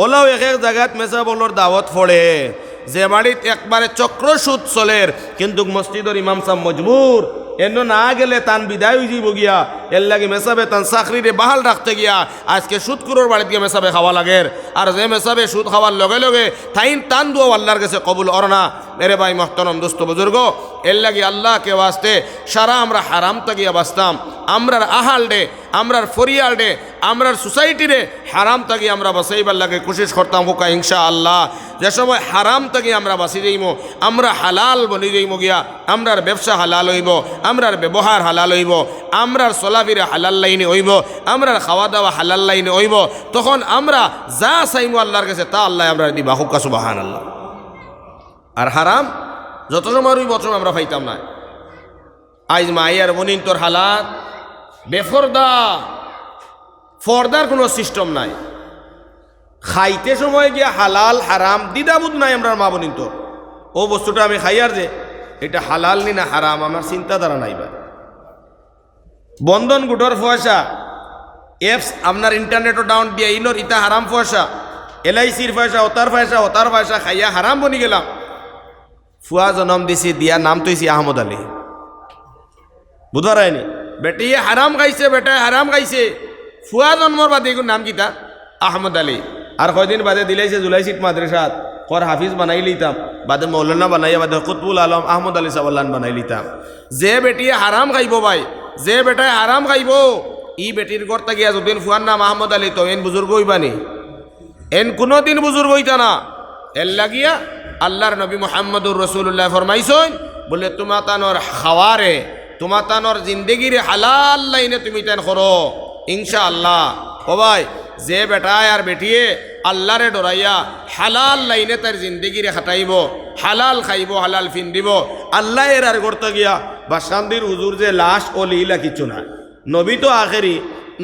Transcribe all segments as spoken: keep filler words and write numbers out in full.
অলাও এক এক জাগাত মেসাব অকলর দাওয়াত পড়ে, যে বাড়িত একবারে চক্র সুদ চলের, কিন্তুক মসজিদর ইমাম সাব মজবুর, এনো না গেলে তান বিদায় অইযিবো গিয়া। এরলাগি মেসাবে তান চাকরিরে বাহাল রাখতে গিয়া আইজকে সুদখুরর বাড়িত গিয়া মেসাবে খাওয়া লাগের। আর যে মেসাবে সুদ খাওয়ার লগে লগে তাইন তান দোয়াও আল্লার গেছে কবুল অর না। এরে ভাই মহতরম দোস্ত বুজুর্গ, এরলাগি আল্লাহকে ওয়াস্তে সারা আমরা হারাম তাকিয়া বাঁচতাম। আমরার আহালরে, আমরার ফরিয়ালরে, আমরার সোসাইটিরে হারাম তাকি আমরা বাঁচাইবার লাগি কুশিশ করতাম কউক্কা ইনশাআল্লাহ। যে সময় হারাম তাকি আমরা বাঁচি যাইমু, আমরা হালাল বনি যাইমু গিয়া, আমরার ব্যবসা হালাল অইবো, আমরার ব্যবহার হালাল অইবো, আমরার চলাফিরা হালাল লাইনে অইবো, আমরার খাওয়া দাওয়া হালাল লাইনে অইবো, তখন আমরা যা চাইমু আল্লার গেছে তা আল্লায় আমরারে দিবা। কউক্কা সুবহানাল্লাহ। আর হারাম যত সময় অইবো অত সময় আমরা পাইতাম নায়। আইজ মাই আর বইনিন্তর হালাত বেফর্দা, ফর্দার কুনু সিস্টেম নাই। খাইতে সময় গিয়া হালাল হারাম দ্বিধাবোধ নাই আমরার মা বইনিন্তর। অউ বস্তুটা আমি খাইয়ার যে ইটা হালাল নি না হারাম, আমার চিন্তাধারা নাই বা। বন্ধন গুটর পয়সা, অ্যাপস আপনার ইন্টারনেটো ডাউন দিয়া ইনর ইতা হারাম পয়সা, এলআইসির পয়সা, অতার পয়সা, অতার পয়সা খাইয়া হারাম বনি গেলাম। ফুয়া জনম দিছি, দিয়া নাম থইছি আহমদ আলী। বুঝা যায়নি? বেটিয়ে হারাম খাইছে, বেটায় হারাম খাইছে। ফুয়া জন্মর বাদে ইগুর নাম কিতা? আহমদ আলী। আর কয়দিন বাদে দিলাইছে জুলাইসিট মাদ্রাসাত, কর হাফিজ বানাইলিতাম, বাদে মৌলানা বানাইয়া, বাদে কুতবুল আলম আহমদ আলী সাবল্লান বানাইলিতাম। যে বেটিয়ে হারাম খাইবো ভাই, যে বেটায় হারাম খাইবো, ই বেটির ঘর থাকিয়া যদিন ফুয়ার নাম আহমদ আলী, তো এন বুজুর্গ অইবানি? এন কুনুদিন বুজুর্গ অইতা না। এরলাগিয়া আল্লার নবী মুহাম্মদুর রাসূলুল্লায় ফরমাইছইন, বুলে, তুমাতানর খাওয়ারে, তুমাতানর জিন্দেগিরে হালাল লাইনে তুমিতাইন করো, ইনশাআল্লাহ। ও ভাই, যে বেটায় আর বেটিয়ে আল্লারে ডরাইয়া হালাল লাইনে তার জিন্দেগিরে খাটাইবো, হালাল খাইবো, হালাল ফিন্দিবো, আল্লায় এরার ঘর থাকিয়া বাসান্দির হুজুর যে লাশ অলি ইলা কিচ্ছু নায়। নবী তো আখেরি,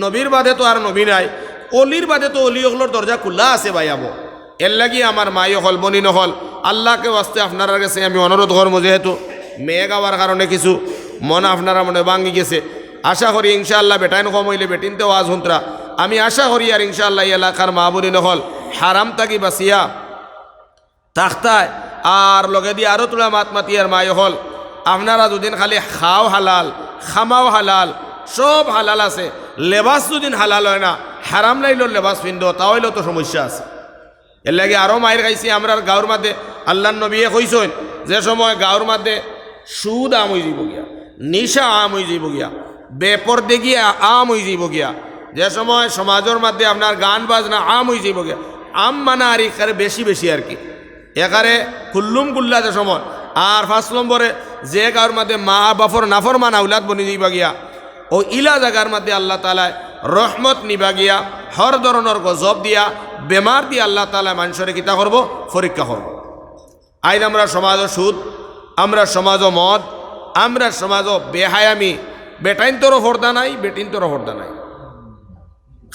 নবীর বাদে তো আর নবী নাই, অলির বাদে তো অলি অকলর দরজা খুলা আছে ভাই আবো। এরলাগি আমার মাই অকল, বইন অকল, আল্লাহকে ওয়াস্তে আপনারার গেছে আমি অনুরোধ করমু, যেহেতু মেঘ আওয়ার কারণে কিছু মন আপনারার মনে ভাঙ্গি গেছে। আশা করি ইনশাআল্লাহ বেটাইন কম অইলে বেটিন্তে ওয়াজ হুনতরা। আমি আশা করি আর ইনশাআল্লাহ ই এলাকার মা বইন অকল হারাম থাকি বাঁচিয়া থাকতায়। আর লগেদি আরো থুড়া মাত মাতিয়ার মাই অকল, আপনারা যদিন খালি খাও হালাল, খামাও হালাল, সব হালাল আছে, লেবাস যদিন হালাল অয় না, হারাম লাইলর লেবাস ফিন্দো, তা অইলেও তো সমস্যা আছে। এরলাগি আরো মাইর খাইছি আমরার গাউর মাঝে। আল্লার নবীয়ে কইছইন, যে সময় গাউর মাঝে সুদ আম অইযিবো গিয়া, নিশা আম অইযিবো গিয়া, বেপর্দেগি আম অইযিবো গিয়া, যে সময় সমাজর মাঝে আপনার গান বাজনা আম অইযিবো গিয়া, আম মানে আর ইকারে বেশি বেশি আর কি, একারে খুল্লুম খুল্লা যে সময়। আর পাঁচ নম্বরে যে গাউর মাঝে মা বাফর নাফরমান আউলাদ বনি যাইবা গিয়া, অউ ইলা জাগার মাঝে আল্লাহ তাআলায় রহমত নিবা গিয়া, হর ধরনর গজব দিয়া, বেমার দিয়া আল্লাহ তাআলায় মানষরে কিতা করবো? পরীক্ষা করবো। আইজ আমরার সমাজো সুদ, আমরার সমাজো মদ, আমরার সমাজো বেহায়ামি, বেটাইন্তরও পর্দা নাই, বেটিন্তরও পর্দা নাই।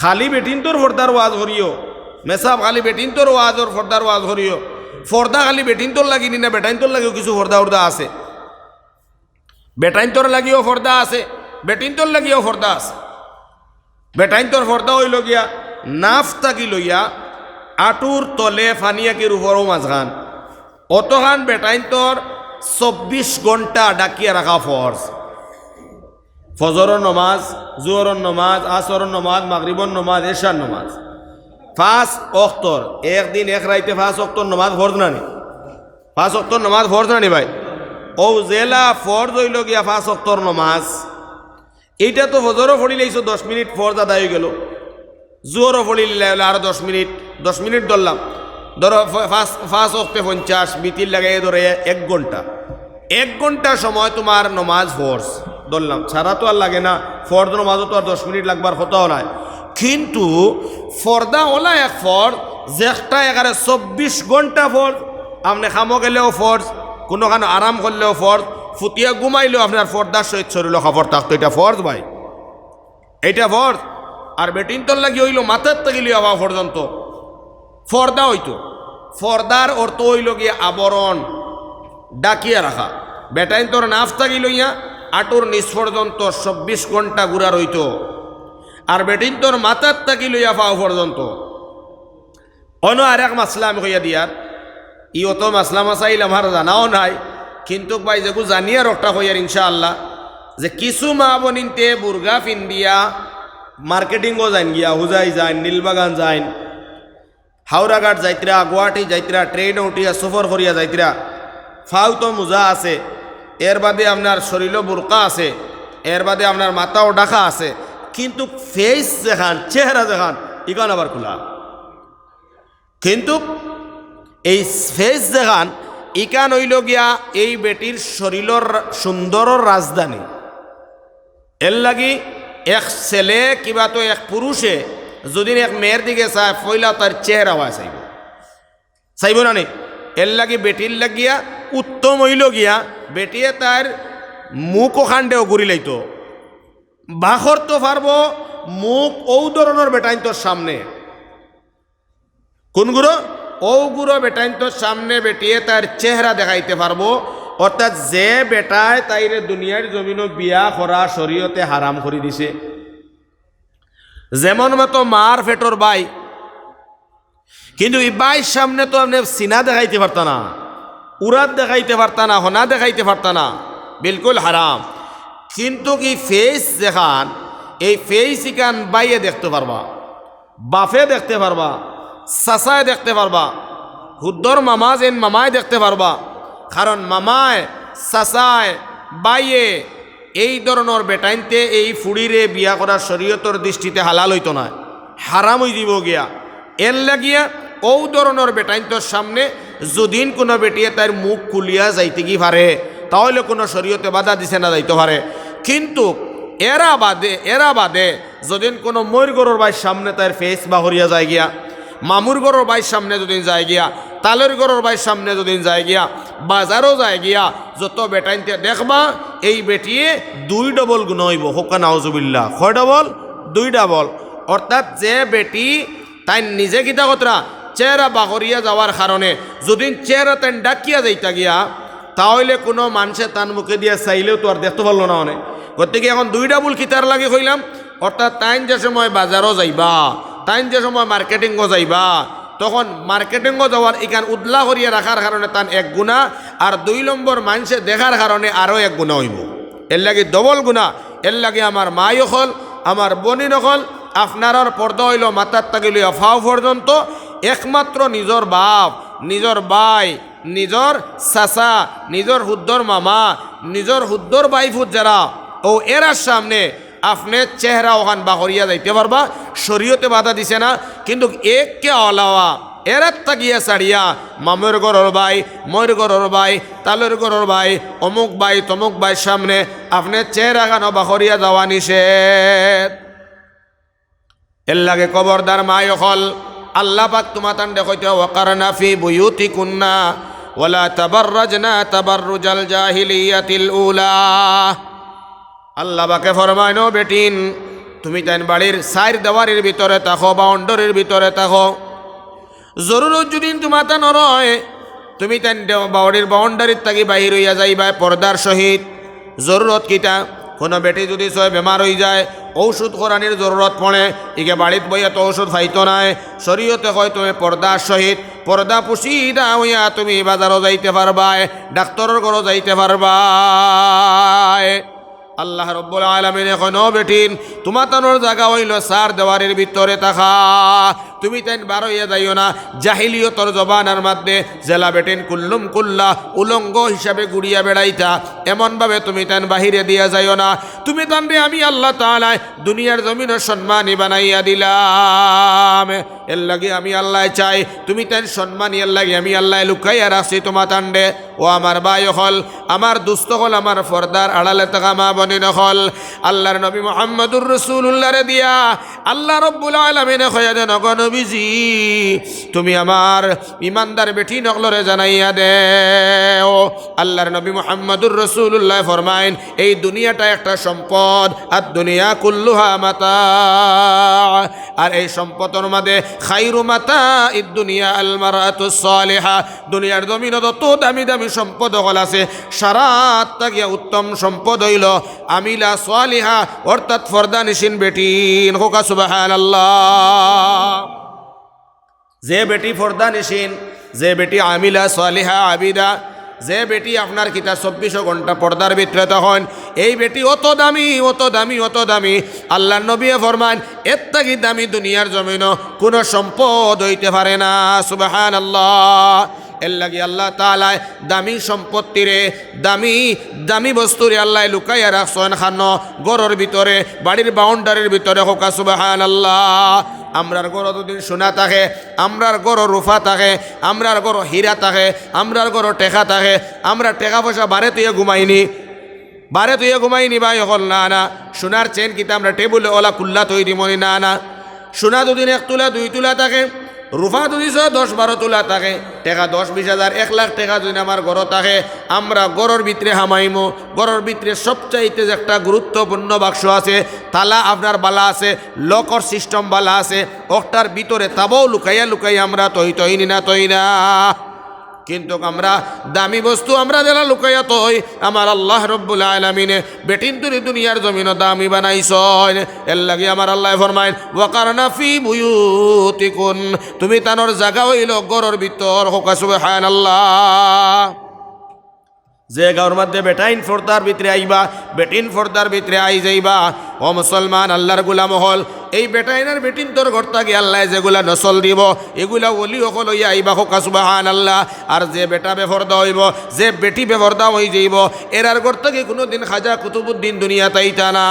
খালি বেটিন্তর পর্দার ওয়াজ করিও, মেসাব খালি বেটিন্তর ওয়াজর পর্দার ওয়াজ করিও, পর্দা খালি বেটিন্তর লাগি নি না, বেটাইন্তর লাগিও কিছু পর্দা উর্দা আছে। বেটাইন্তর লাগিও পর্দা আছে, বেটিন্তর লাগিও পর্দা আছে। বেটাইন্তর পর্দা অইলো গিয়া নাফ থাকি লইয়া আটুর তলে ফানি আকির উপরও মাঝখান। অতখান বেটাইন্তর চব্বিশ ঘন্টা ডাকিয়া রাখা ফরজ। ফজরর নমাজ, জোহরর নমাজ, আসরর নমাজ, মাগরিবর নমাজ, এশার নমাজ। পাঁচ অক্তর, একদিন এক রাইতে পাঁচ অক্তর নমাজ ফরজ না নি? পাঁচ অক্তর নমাজ ফরজ না নি ভাই? অউ যেলা ফরজ অইলো গিয়া পাঁচ অক্তর নমাজ, ইটা তো ফজরও পড়িলাইছো, দশ মিনিট ফরজ আদায় অইগেলো। জোহরও পড়িলাইলা আরো দশ মিনিট, দশ মিনিট ধরলাম। ধরো ফ-, পাঁচ, পাঁচ অক্তে পঞ্চাশ, বিতির লাগাইয়া ধরো এ-, এক ঘন্টা। এক ঘন্টা সময় তুমার নমাজ ফরজ ধরলাম, সারা তো আর লাগে না, ফরজ নমাজও তো আর দশ মিনিট লাগবার কথাও নায়। কিন্তু পর্দা অলা এক ফরজ, যেটা একেবারে চব্বিশ ঘন্টা ফরজ। আপনে কামো গেলেও ফরজ, কুনুখানো আরাম করলেও ফরজ, ফুটিয়া ঘুমাইলেও আপনার পর্দার সহিত শরীলো কাপড় থাকতো, ইটা ফরজ ভাই, ইটা ফরজ। আর বেটিন্তর লাগি অইলো মাথার থাকি লইয়া পাও পর্যন্ত পর্দা অইতো। পর্দার অর্থ অইলো গিয়া আবরণ, ডাকিয়া রাখা। বেটাইন্তর নাফ থাকি লইয়া আটুর নিচ পর্যন্ত চব্বিশ ঘন্টা ঘুরা রইতো। আর বেটিন্তর মাথার থাকি লইয়া পাও পর্যন্ত। অনো আরেক মাসলা আমি কইয়া দিয়ার, ই অত মাসলা মাসাইল আমার জানাও নাই, কিন্তুক ভাই যেগু জানিয়ার অকটা কইয়ার ইনশাআল্লাহ, যে কিছু মা বইনিন্তে বুরকা ফিন্দিয়া মার্কেটিংও যাইন গিয়া, হুজাই যাইন, নীলবাগান যাইন, হাওড়াঘাট যাইতরা, গুয়াহাটি যাইতরা, ট্রেইনো উঠিয়া সফর করিয়া যাইতরা, ফাও তো মুজা আছে, এর বাদে আপনার শরীলো বুরকা আছে, এর বাদে আপনার মাথাও ঢাকা আছে, কিন্তুক ফেইস যেখান, চেহারা যেখান, ইখান আবার খুলা। কিন্তুক এই ফেইস যেখান, ইখান অইলো গিয়া এই বেটির শরীলর সুন্দরর রাজধানী। এরলাগি এক ছেলে কিবা তো এক পুরুষে যুদি এক মেয়ের দিকে চায়, পয়লা তার চেহারা অয় চাইবো, চাইবো না নি? এরলাগি বেটির লাগিয়া উত্তম অইলো গিয়া বেটিয়ে তার মুখ অখানরে অগুরি লাইতো, বার করতো পারবো মুখ অউ ধরনর বেটাইন্তর সামনে। কুনগুরো? অউগুরো বেটাইন্তর সামনে বেটিয়ে তার চেহারা দেখাইতে পারবো, অর্থাৎ যে বেটায় তাইরে দুনিয়ার জমিনো বিয়া করা শরীয়তে হারাম করি দিছে। যেমন মতো মার পেটর ভাই, কিন্তুক ই ভাইর সামনে তো আপনে সিনা দেখাইতে পারতা না, উরাত দেখাইতে পারতা না, হনা দেখাইতে পারতা না, বিলকুল হারাম। কিন্তুক ই ফেইস যেখান, এই ফেইস ইখান ভাইয়ে দেখতো পারবা, বাফে দেখতে পারবা, চাচায় দেখতে পারবা, হুদ্দর মামা যেন মামায় দেখতে পারবা। কারণ মামায়, চাচায়, ভাইয়ে এই ধরনর বেটাইন্তে এই ফুড়িরে বিয়া করা শরীয়তর দৃষ্টিতে হালাল অইতো নায়, হারাম অইযিবো গিয়া। এরলাগিয়া অউ ধরনর বেটাইন্তর সামনে যুদিন কুনু বেটিয়ে তাইর মুখ খুলিয়া যাইতেগি পারে, তা অইলে কুনু শরীয়তে বাধা দিছে না, যাইতো পারে। কিন্তুক এরা বাদে, এরা বাদে যুদিন কুনু মইর ঘরর ভাইর সামনে তাইর ফেইস বার করিয়া যায় গিয়া, মামুর ঘরর ভাইর সামনে যুদিন যায় গিয়া, তালইর ঘরর ভাইর সামনে যুদিন যায় গিয়া, বাজারো যায় গিয়া, যত বেটাইন্তে দেখবা, এই বেটিয়ে দুই ডবল গুনা অইবো। কউক্কা নাউজুবিল্লাহ। কয় ডবল? দুই ডবল। অর্থাৎ যে বেটি তাইন নিজে কিতা করতরা, চেহারা বার করিয়া যাওয়ার কারণে, যুদিন চেহারা তাইন ঢাকিয়া যাইতা গিয়া, তা অইলে কুনু মানষে তান মুখেদিয়া চাইলেও তো আর দেখতো পারলো না অনে। গতিকে অখন দুই ডবল কিতার লাগি কইলাম, অর্থাৎ তাইন যে সময় বাজারো যাইবা, তাইন যে সময় মার্কেটিংও যাইবা, তখন মার্কেটিংও যাওয়ার ইখান উদলা করিয়া রাখার কারণে তান এক গুনা, আর দুই নম্বর মানষে দেখার কারণে আরো এক গুনা অইবো। এরলাগি ডবল গুনা। এরলাগি আমার মাই অকল, আমার বইনিন অকল, আপনারার পর্দা অইলো মাথার থাকি লইয়া ফাও পর্যন্ত। একমাত্র নিজর বাপ, নিজর ভাই, নিজর চাচা, নিজর হুদ্দর মামা, নিজর হুদ্দর ভাইফুত যেরা, অউ এরার সামনে আপনে চেহারা অখান বার করিয়া যাইতে পারবা, শরীয়তে বাধা দিছে না। কিন্তুক এরকে আলাওয়া এরার থাকিয়া ছাড়িয়া মামুর ঘরর ভাই, মইর ঘরর ভাই, তালইর ঘরর ভাই, অমুক ভাই, তমুক ভাইর সামনে আপনে চেহারা খানো বার করিয়া যাওয়া নিষেধ। এরলাগি খবরদার মাই অকল, আল্লাহ পাক তুমাতানরে কইতা, "ওয়াকারনা ফি বুয়ুতিকুন্না ওয়ালা তাবাররাজনা তাবাররুজাল জাহিলিয়াতিল উলা।" আল্লাহ পাকে ফরমাইন, "ও বেটিন, তুমিতাইন বাড়ির চাইর দেওয়ারির ভিতরে থাকো, বাউন্ডারির ভিতরে থাকো। জরুরত যুদিন তুমাতানর অয়, তুমিতাইন দে-, বাউরির বাউন্ডারির থাকি বাহির অইয়া যাইবায় পর্দার সহিত।" জরুরত কিতা? কুনু বেটি যুদি ছয় বেমার অইযায়, ঔষধ করানির জরুরত পড়ে, ইগে বাড়িত বইয়া তো ঔষধ পাইতো নায়, শরীয়তে কয় তুমি পর্দার সহিত, পর্দা পুশিদা অইয়া তুমি বাজারো যাইতে পারবায়, ডাক্তরর ঘরো যাইতে পারবায়। আল্লাহ রব্বুল আলামিনে কইন, "ও বেটিন, তুমাতানর জাগা অইলো চাইর দেওয়ারির ভিতরে থাকা, তুমিতাইন বার অইয়া যাইও না।" জাহিলিয়তর জমানার মধ্যে যেলা বেটিন কুল্লুম কুল্লা উলঙ্গ হিসাবে ঘুরিয়া বেড়াইতা, এমনভাবে তুমিতাইন বাহিরেদিয়া যাইও না। তুমিতানরে আমি আল্লাহ তাআলায় দুনিয়ার জমিনো সম্মানী বানাইয়া দিলাম। এরলাগি আমি আল্লায় চাই, তুমিতাইন সম্মানী, এরলাগি আমি আল্লায় লুকাইয়া রাখছি তুমাতানরে। ও আমার ভাই অকল, আমার দুস্ত অকল, আমার পর্দার আড়ালে থাকা মা বইনিন অকল, আল্লাহর নবী মুহাম্মদুর রাসূলুল্লাহরে দিয়া আল্লাহ রব্বুল আলামিনে কইয়া দেন, "ওগো নবীজি, তুমি আমার ইমানদার বেটিন অকলরে জানাইয়া দেও।" আল্লাহর নবী মুহাম্মদুর রাসূলুল্লাহ ফরমাইন, "এই দুনিয়াটা একটা সম্পদ, আদ দুনিয়া কুল্লুহা মাতা।" আর এই সম্পদর মাঝে খাইরু মাতা ইদ দুনিয়া আল মারআতুস সালিহা। দুনিয়ার জমিনো যত দামি দামি সম্পদ অকল আছে, সারাত থাকিয়া উত্তম সম্পদ অইলো আমিলা সালিহা, অর্থাৎ পর্দানিশীন বেটিন। কউক্কা সুবহানাল্লাহ। যে বেটি পর্দানিশীন, যে বেটি আমিলা সালিহা আবিদা, যে বেটি আপনার কিতা চব্বিশ ঘন্টা পর্দার ভিতরে তখন, এই বেটি অত দামি, অত দামি, অত দামি। আল্লাহর নবীয়ে ফরমাইন, এর থাকি দামি দুনিয়ার জমিনো কুনু সম্পদ অইতে পারে না। সুবহানাল্লাহ। এর লাগি আল্লাহ তাআলায় দামি সম্পত্তিরে, দামি, দামি বস্তুরে আল্লায় লুকাইয়া রাখছইন খানো, ঘরর ভিতরে, বাড়ির বাউন্ডারির ভিতরে। কউক্কা সুবহানাল্লাহ। আমরার ঘরো যদি সোনা থাকে, আমরার ঘরো রুফা থাকে, আমরার ঘরো হীরা থাকে, আমরার ঘরো টেকা থাকে, আমরা টেকা পয়সা বারে থইয়া ঘুমাইনি, বারে থইয়া ঘুমাইনি ভাই অকল? না, না। সোনার চেইন কিতা আমরা টেবুলে ওলা খুল্লা থই দিমুনি? না, না। সোনা যদি এক তুলা, দুই তুলা থাকে, রুফা যদি ছয়, দশ, বারো তুলা থাকে, টেকা দশ, বিশ হাজার, এক লাখ টেকা যদি আমার ঘরো থাকে, আমরা ঘরর ভিতরে হামাইমু। ঘরর ভিতরে সবচাইতে যে একটা গুরুত্বপূর্ণ বাক্স আছে, তালা আপনার বালা আছে, লকর সিস্টেম বালা আছে, অকটার ভিতরে তাবাও লুকাইয়া লুকাইয়া আমরা থই, থইনি না, থই না? কিন্তু আমরা দামি বস্তু আমরা যেলা লুকাইয়া থই, আমার আল্লাহ রব্বুল আলামিনে বেটিন্তরে দুনিয়ার জমিনো দামি বানাইছইন। এর লাগি আমার আল্লায় ফরমাইন, "ওয়াকারনা ফি বুয়ুতিকুন", তুমি তানর জাগা অইলো ঘরর ভিতর। কউক্কা সুবহানাল্লাহ। যে গাউর মধ্যে বেটাইন পর্দার ভিতরে আইবা, বেটিন পর্দার ভিতরে আই যাইবা। ও মুসলমান, আল্লাহর গোলাম অকল, এই বেটাইন আর বেটিন্তর ঘর থাকি আল্লায় যেগুলা নসল দিবো, এগুলা ওলি অকল অইয়া আইবা। কউক্কা সুবহানাল্লাহ। আর যে বেটা বেপর্দা অইবো, যে বেটি বেপর্দা অই যাইবো, এরার ঘর থাকি কুনুদিন খাজা কুতুবুদ্দিন দুনিয়াত আইতা না।